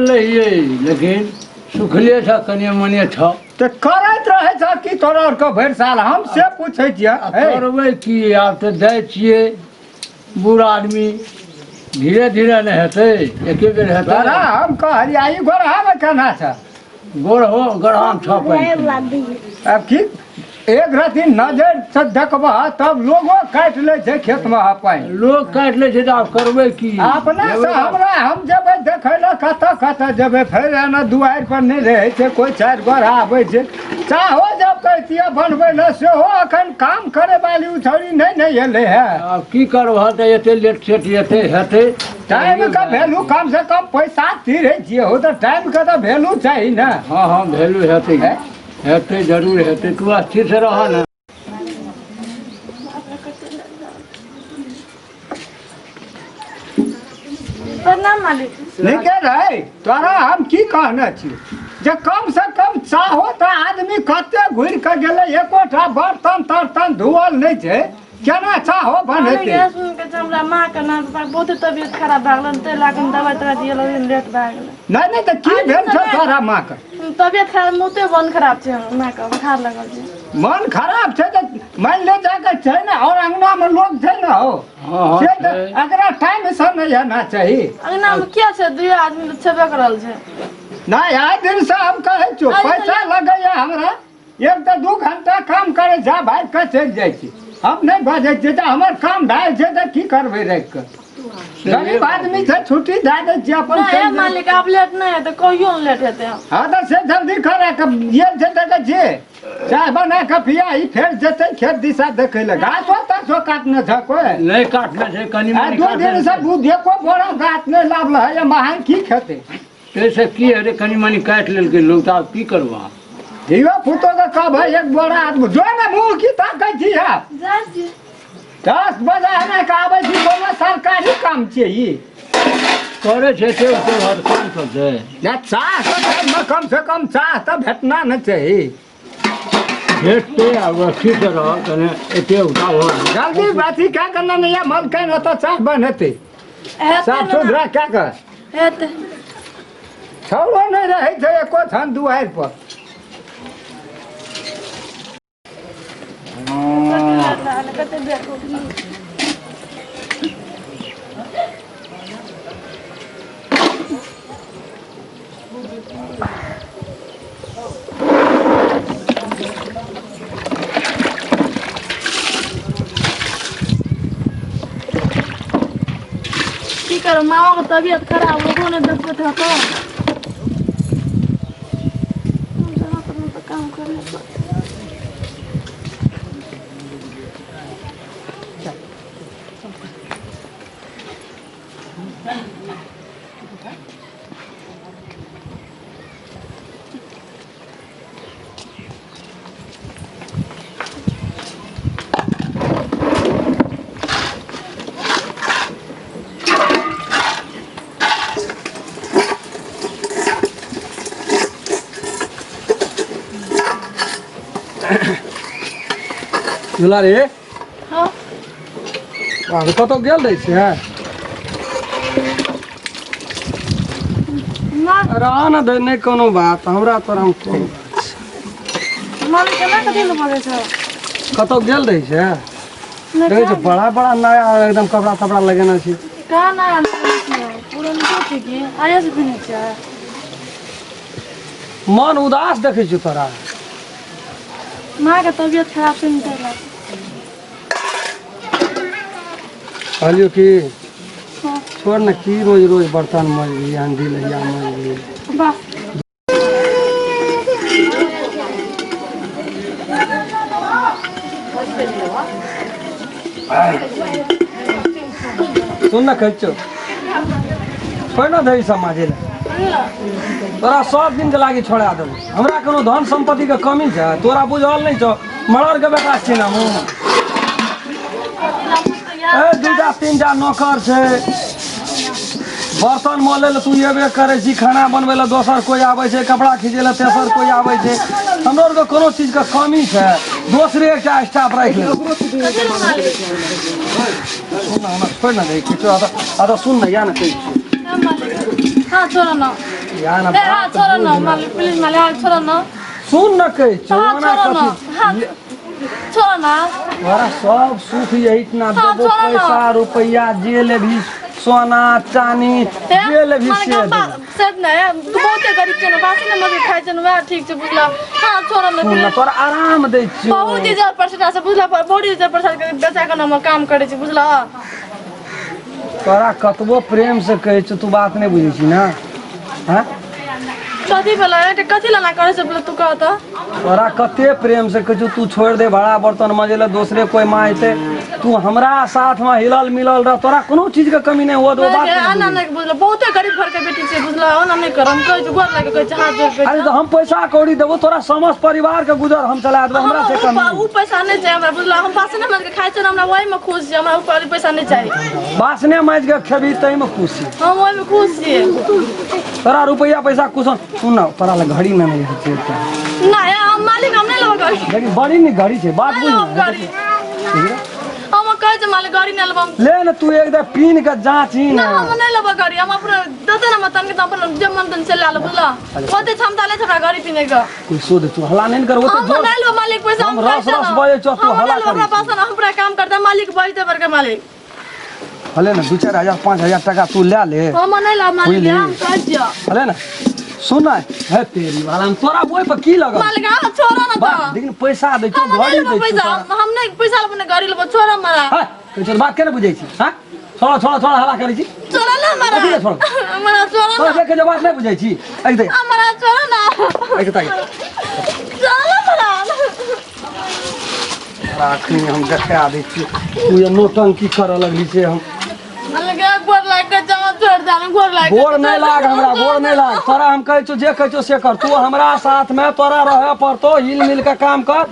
लहियै लेकिन सुखले छ कनिए मनिए छ। तऽ करैत रहै छ कि तोरा आरके भरि साल, हम से पूछै छियै। आ करबै की, आब तऽ दै छियै, बूढ़ आदमी धीरे धीरे ने हेतै, एके बेर हेतै? तोरा हम कहलियै, ई गोरहामे केना छ? गोड़ हो, गोड़हाम छ पानि। आब की एक रति नजर से देखबह तब लोगो काटि लै छै खेतमे पानि। लोग काटि लै छै तऽ आब करबै की अपना से? हमरा हम जेबै देखै लए, कतऽ कतऽ जेबै? फेर एना दुआरि पर नहि रहै छै कोइ, चारि गोरा आबै छै। चाहो जब कहितियै बनबै लए, सेहो एखन काम करे वाली उ छौड़ी नहि ने एलै है। आब की करबह तऽ एते लेट सेट एते हेतै। टाइम के वैल्यू, कम से कम पैसा तीरै छियै हो तऽ टाइम के तऽ वैल्यू चाही ने। हँ हँ, वैल्यू हेतै। हैं? हेतै, जरूर हेतै, तू स्थिर से रह ने। प्रणाम मालिक। नीके रहै। तोरा हम की कहने छी जे कम से कम चाहो तऽ आदमी कते घुरि कऽ गेलै, एकोटा बर्तन तर्तन धोअल नहि छै, केना चाहो बनेतै? गैस सुन के हमरा माँ के ना बहुते तबियत खराब भए गेलै, ताहि लए कऽ दवाइ तवाइ दिअ लगलियै, लेट भए गेलै। नहि नहि, तऽ की भेल छौ तोरा माँ के? तबियत खराब, बहुते मन खराब छै हमर माँ के, बुखार लगल छै। मन खराब छै तऽ मानि ले जाके छै ने, और अंगना मे लोग छै ने हो। हँ हँ। से तऽ छै। एकरा टाइम से नहि आना चाही। अंगना मे किया छै? दुए आदमी तऽ छेबे करल छै। नहि, आइ दिन से हम कहै छियौ, आइ पैसा लगैया हमरा, एक तऽ 2 घंटा काम करै छै, भागि कऽ चलि जाइ छी। हम नहि बजै छियै तऽ हमर काम भए छै तऽ की करबै राखि कऽ? गरीब आदमी छै, छुट्टी दए दै छियै अपन नहि चलि जाइ। मालिक, आब लेट नहि हेतै, कहियो नहि लेट हेतै। हँ, तऽ से जल्दी करे के गेल छै, देखै छियै, चाय बना कऽ पिया, ई फेर जेतै खेत दिशा देखै लए। घासो तासो काटने छ कोइ? नहि काटने छै, कनि आ मनि 2 काटने दिन से छै। दूध एको बोरा गाछ नहि लाबल है, महान की खेतै? ताहिसँ की हेतै? कनि मनि काटि लेलकै लोक तऽ आब की करबह? धियो पुतो के कहबै एक बोरा आदमी जो ने, मुँह की ताकै छी आब? जाइ छी। 10 बजे हमरा के आबै छी, कोनो सरकारी काम छियै ई? करै छै से तोहर काम सब छै। या चाह तऽ टाइममे कम से कम चाह तऽ भेटना ने चाही। भेटतै, आब अथी से रह कने, एते उताव हो। जल्दी अथी कए कऽ ने या मलकाइन ओतऽ चाह बनेतै। हेतै साफ ने। सुथरा कए कऽ। हेतै। छौड़ो नहि रहै छै एको छन दुआरि पर। कते बेर हो गेलै। की करब, माओ के तबियत खराब, ओकरो नहि देखबैत हेतौ। काम करे पड़तै। दुलारी। हाँ। बाबू, कतौ गेल रहै छियै? ना। रह ने दे, नहि कोनो बात, हमरा तोरा मे कोन बात छै। मामी, केना कथी लए बजै छौ? कतौ गेल रहै छै? नहि। देखै छै, बड़ा बड़ा नया एकदम कपड़ा तपड़ा लगेने छी। कहाँ नया? पुरनको छै की, आया से पिन्है छियै। मन उदास देखै छियौ तोरा। माँ के तबियत खराब छै ने, ताहि लए। कहलियौ कि हाँ। छोड़ ने, की रोज रोज बर्तन मजबी, हंडी लहिया मजबी। वाह। सुन ने, कहै छियौ, छोड़ ने दही सब माजे लए, तोरा सब दिन के लागी छोड़ा देबो। हमरा कोनो धन सम्पत्ति के कमी छै? तोरा बुझल नहि छौ, मरर के बेटा छी ने हम। ए, दूटा तीनटा नौकर छै, बर्तन मलै लए तू एबे करै छी, खाना बनबै लए दोसर कोइ आबै छै, कपड़ा खींचै लए तेसर कोइ आबै छै। हमरो आरके कोनो चीजके कमी छै? दोसरे एकटा स्टाफ राखि लेबै। सुन ने, हमरा छोड़ि ने दही किछु। आ तऽ सुन ने, या ने कहै छियौ। हाँ, छोड़ो ना। या ना ए हाथ बात छोड़ो ना बुझ ना। मालिक प्लीज मालिक हाथ छोड़ो ना सुन न कहै छियौ हाथ ओना छोड़ो ना कथी हाथ छोड़ो ना तोरा सब सुख यही ना हाँ, देबो छोड़ो ना। पैसा रुपैया जे लेबही सोना चानी ए, जे लेबही मालिक से हम देबो से नहीं तू बहुते गरीब छै ना बासी ने मजे खाइ छै ना वएह ठीक छै बुझला हाथ छोड़ो ना सुन ना प्लीज तोरा आराम दै छियौ बहुत इज्जत परसेंट से बुझला बहुत इज्जत परसेंट के बेचा के हम काम करै छी बुझला तोरा कतबो प्रेम से कहै छियौ तू बात नहि बुझै छी ना हँ कथी भेलै एकटा कथी लना करै छै बोले तू कह तऽ तोरा कते प्रेम से कहै छियौ तू छोड़ि दे भाड़ा बर्तन मजे लए दोसरे कोइ माँ एतै तू हमरा साथमे हिलल मिलल रह तोरा कोनो चीजके कमी नहि हुअ दो बात एना नहि नहि बुझल बहुते गरीब घर के बेटी छै बुझल ओना नहि कर हम कहै छी गोर लागि कहै छी हाथ जोड़ अरे के तऽ हम पैसा कौड़ी देबो तोरा समस्त परिवार के गुजर हम चला देबो हमरा से कमी उ पैसा नहि चाही हमरा बुझल हम बासने मारि के खाइ छी हमरा ओहिमे खुश छी हमरा ऊपर पैसा नहि चाही बासने माजि के खेबही ताहिमे खुश छी हम ओहिमे खुश छियै तोरा रुपैआ पैसा कुछ सुन न तोरा लग घड़ी नहि होइ छै एकटा। नहि हम मालिक हम नहि लेबै गाड़ी लेकिन बड़ी नीक घड़ी छै बात नहि बुझ लेब ने गाड़ी हम कहै छै मालिक गाड़ी नहि लेब हम ले ने तू एक दे पीन के जाँच ही ना ने हम नहि लेबै गाड़ी हम अपना देते ना तनके तऽ अपन जे मन तन से लए लेब बुझल ओते क्षमता नहि छै हमरा गाड़ी पीने के कोई शोध तू हल्ला नहीं कर ओते हम जोर नहीं लेब मालिक पैसा हम हम रस पैसा रस ना। बजै छौ, तू हम हल्ला नहीं लेब, करै हमरा पास ना हम पूरा काम करते मालिक बजते बड़का मालिक हले ने 2-4 हजार 5 हजार टका तू ले ले हम नहीं लेब मालिक बुझली? हम कहै छियौ हले ने सुन ने हे तेरी वाला हम तोरा ओहि पर की लगल मालिक हाँ छोड़ो ना बात तो लेकिन पैसा दै छौ हम नहीं घड़ी लेब दै छौ पैसा तोरा। हम नहीं पैसा लेब नहीं गाड़ी लेब छोड़ो हमारा हँ कहै छौ बात केना बुझै छी हँ छोड़ो छोड़ो छोड़ो हल्ला करै छी छोड़ो ना हमारा कथी ले छोड़ो? हमारा छोड़ो तोरा ना देख के जे बात नहि बुझै छी एहि दे हमारा छोड़ो ना एहि ताकि छोड़ो हमारा तोरा अखनी हम देखा दै छी तू ये नौटंकी करऽ लगली से हम मालिक एक गोर लाग के जाओ छोड़ दे गोर लाग के गोर नहि लाग हमरा गोर नहि लाग तोरा हम कहै छौ जे कहै छौ से कर तू हमरा साथमे तोरा रहऽ पड़तौ हिल मिल के काम कर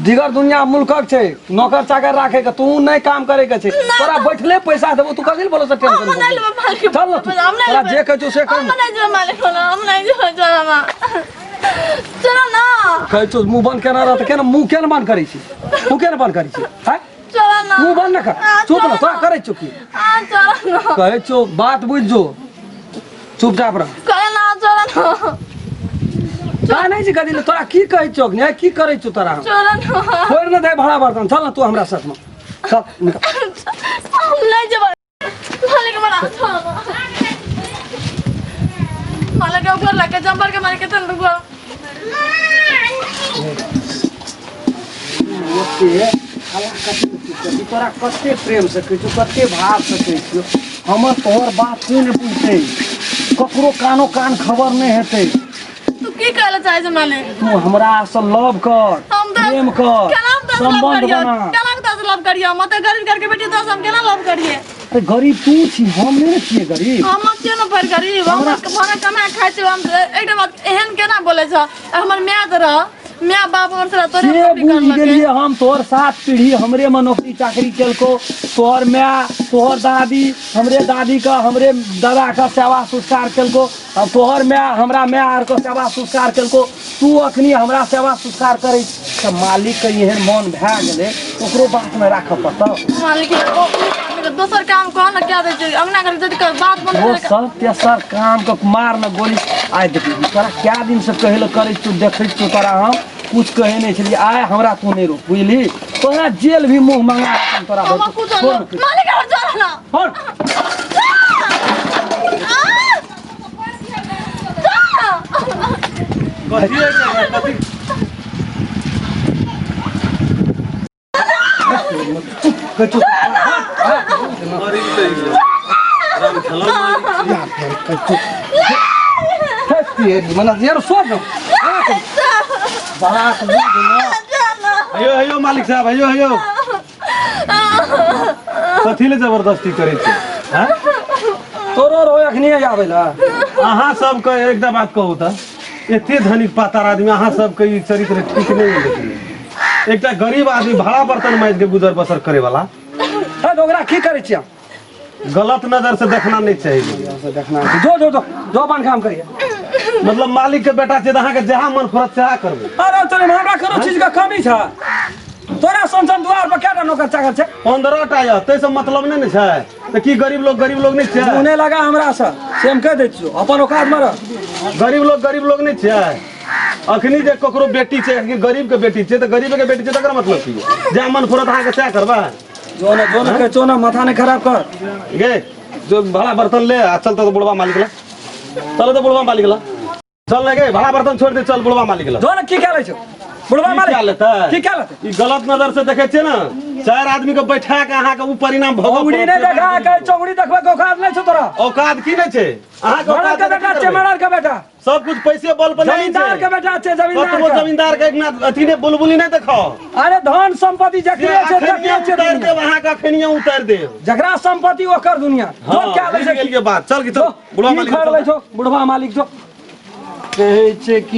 दिगर दुनिया मुल्कक छै नौकर चाकर राखे के तू नहि काम करे के छै तोरा बैठले पैसा देबो तू कथी बोलो से हम टेंशन नहीं लेबै मालिक चल ना तू हम नहीं तोरा लेबै। जे कहै छौ से कर हम नहीं जेबै मालिक होला हम नहीं जेबै चलो ना चलो ना कहै छौ मुँह बंद केना रहत केना मुँह केना बंद करै छी मुँह केना बंद करै छी हैं चलो ना मुँह बंद न कर हाँ, चुप चलो ना तोरा ना। करै छौ की हाँ चलो ना कहै छौ बात बुझ जो चुपचाप रह करे ना चलो ना का नहि छै कथी तोरा की कहै छौ अखनी की करै छौ तोरा हम चलो ना छोड़ि न दे भाड़ा बर्तन चल ना तू हमरा साथमे चल निकल हम नहीं जेबै मालिक बड़ा चलो ना मालिक ऊपर लगे जंपर के मालिक के रुको ओते हल्ला कते कथी तोरा कते प्रेम से कहै छौ कते भाव से कहै छियौ हमर तोहर बात कोइ नहि बुझतै ककरो कानो कान खबर नहि हेतै तू की कहला चाहे छै मालिक तू हमरा से लव कर हम तो प्रेम कर केना हम तोरा से लव संबंध करियो बना केना हम तोरा से लव करियो हम तऽ गरीब घर के बेटी तोरा से हम केना लव करिए अरे गरीब तू छी हम नहि ने छियै गरीब हम छियै ने पर गरीब हम भरा कमा खाइ छियै हम एकटा बात एहन केना बोलै छ हमर माय तऽ रह माय बाप हमर सारा तोरे से नौकरी बुझि करलकै गेलियै हम तोहर सात पीढ़ी हमरे में नौकरी चाकरी केलको तोहर माय तोहर दादी हमरे दादी के हमरे दादा के सेवा संस्कार केलको अब तोहर माय हमरा माय आर के सेवा संस्कार केलको तू अखनी हमरा सेवा संस्कार करै तऽ मालिक के एहन मन भए गेलै ओकरो बात में राखऽ पड़तौ मालिक ओ दोसर काम कह न क्या दै छै अंगना घर जदि बात बंद ओ करे सब तेसर काम के मार न गोली आइ देखी तोरा क्या दिन से कहै लए करै तू देखै छियौ तोरा हम कुछ कहै नहि छलियै आइ हमरा तू नहि रोक बुझली तोरा जेल भी मुँह मंगा हम तोरा हम भेजतौ। कुछ छोड़ न मालिक और चल ना छोड़ कथी होइ छै कथी कहै छौ हे तेरी मने यार सोच न बात बुझ न हयो हयो मालिक साहब हयो हयो कथी ले जबरदस्ती करै छी हैं तोरो रो अखनी आबै ला अहाँ सबके एकटा बात कहू तऽ एते धनिक पातर आदमी अहाँ सबके ई चरित्र ठीक नहि अइ लेकिन एकटा गरीब आदमी भाड़ा बर्तन माजि के गुजर बसर करे वाला हे ओकरा की करै छियै गलत नजर से देखना नहीं चाहिए से देखना है। जो जो जो जो अपन काम करिए मतलब मालिक के बेटा छै तऽ अहाँके जहाँ मन फरत सेहा करबै अरे चल हमरा कोनो चीज के कमी छ तोरा सन सन दुआर पर केटा नौकर चाकर छै 15 टा यऽ ताहिसँ मतलब नहि ने छै तऽ की गरीब लोग गरीब लोग नहि छै मुँह नहि लगा हमरा से से हम कहि दै छियौ, अपन औकात में रह। गरीब लोग गरीब लोग नहि छै। अखनी जे ककरो बेटी छै कि गरीब के बेटी छै, तऽ गरीब के बेटी छै, तकर मतलब की? जहाँ मन फुरत अहाँके सएह करबै। जो न जो न, कहै न, माथा नहीं खराब कर। गे जो भाड़ा बर्तन ले आ चल तो बुढ़वा मालिक ला, चल तो बुढ़वा मालिक ला, चल ना गे, भाड़ा बर्तन छोड़ दे, चल बुढ़वा मालिक ला। जो न, की कह लै छौ बुढ़वा की मालिक? कए लेतै? की कह लेतै? ई गलत नजर से देखै छियै ने, चारि आदमी के बैठा के अहाँके ऊ परिणाम भोगऽ उंगली पड़त। नहीं देखा कहे, चौंगड़ी देखबै के औकात नहीं छौ तोरा। औकात की नहि छै अहाँके? मरद औकात के बेटा की छै, करबै? मरद के बेटा। सब कुछ पैसे बल पर नहीं जमींदार छै। के बेटा छै, जमींदार कतबो के। जमींदार के एक अथी नहि, बुलबुली नहि देखाओ। अरे धन संपत्ति जकरे छै अखनिये तकरे छै उतारि दुनिया। देब अहाँके, अखनिये उतारि देब। जकरा संपत्ति ओकर दुनिया। जो क्या लै बुझि छै गेलियै बात। चल की चल बुढ़वा की मालिक खर चल। लै छौ बुढ़वा मालिक जो कहै छै कि